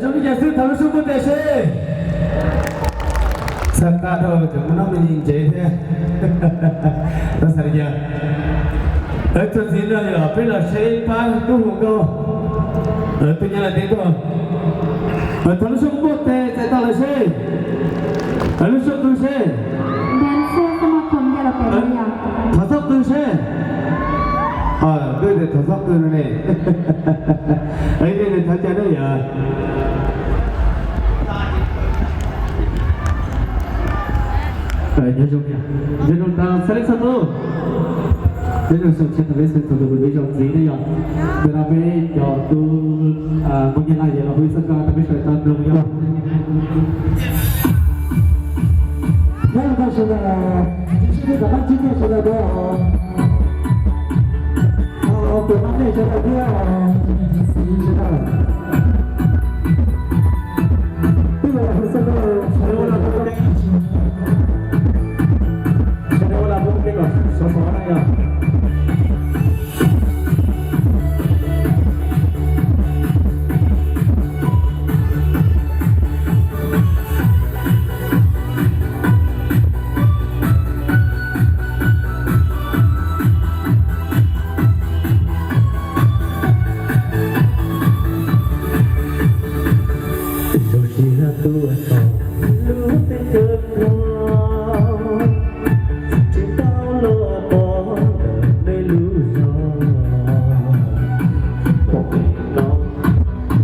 Zoo li cas xwb thov lub suab npuaj tes seb. Txhawj qab dhau tseem muaj noj me ntsev thiab. Tau xav li cas? Txuas ntxiv no yog peb los seb pab tub hluas nkauj, tus nyab laj teb tuaj. Thov lub suab npuaj tes txais tau lawm seb. Lub suab qw seb. Thov txhob qw seb. Twb tias thov txhob qw no ne. Thov cai na yog. Nyob zoo, nyob zoo tag txhua leej txhua tus. Nyob zoo txhua leej txhua tus, peb zoo ntxiv ne yog. Ntawm no peb cov tub Hmoob Nyab Laj los hu ib txoj nkoj rau peb sawv daws tau mloog yog. Nyob zoo sawv daws, sib hlub kom pab txhawb nqa sawv daws dua. Tus pab nej sawv daws thiab, txiv sawv daws. Twb los hu xab laj, sawv daws ua laj ua laj, sawv daws ua laj ua laj, sawv daws ua laj ua laj, sawv daws ua laj ua laj. Zoo siab tuaj txog lub teb chaws no, tsis tau los pom ntawm nej lub zos. Pom peb tau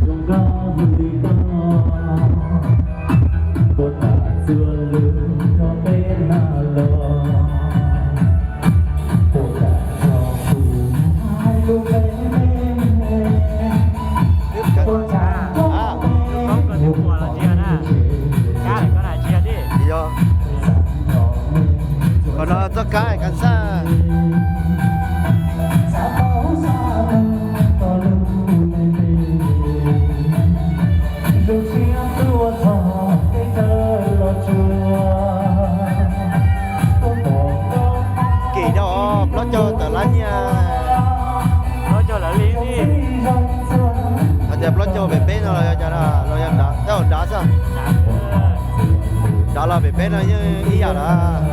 zoo nkauj li koj, puag ta txhua lub rau peb na los. Puag ta txog kuv hais lus peb me, puag ta txog peb mus pom nej tsev. Qhov no txoj kab kas xaj. Kim yog plaub caug tawm lab nyiaj. Plaub caug lawm li. Hais tias plaub caug pem peb no los yog cov no los yog nrad, tej zaum nrad xwb. Nrad los pem peb no yeej ib yam lawm.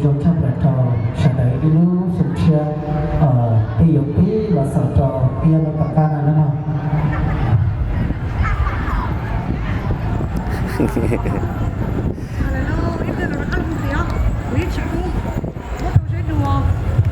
Zoo tshaj plaws rau sawv daws ib lub xyoo tshiab, peb yuav pib los xaus rau peb yuav lub paj qab no nawb mog.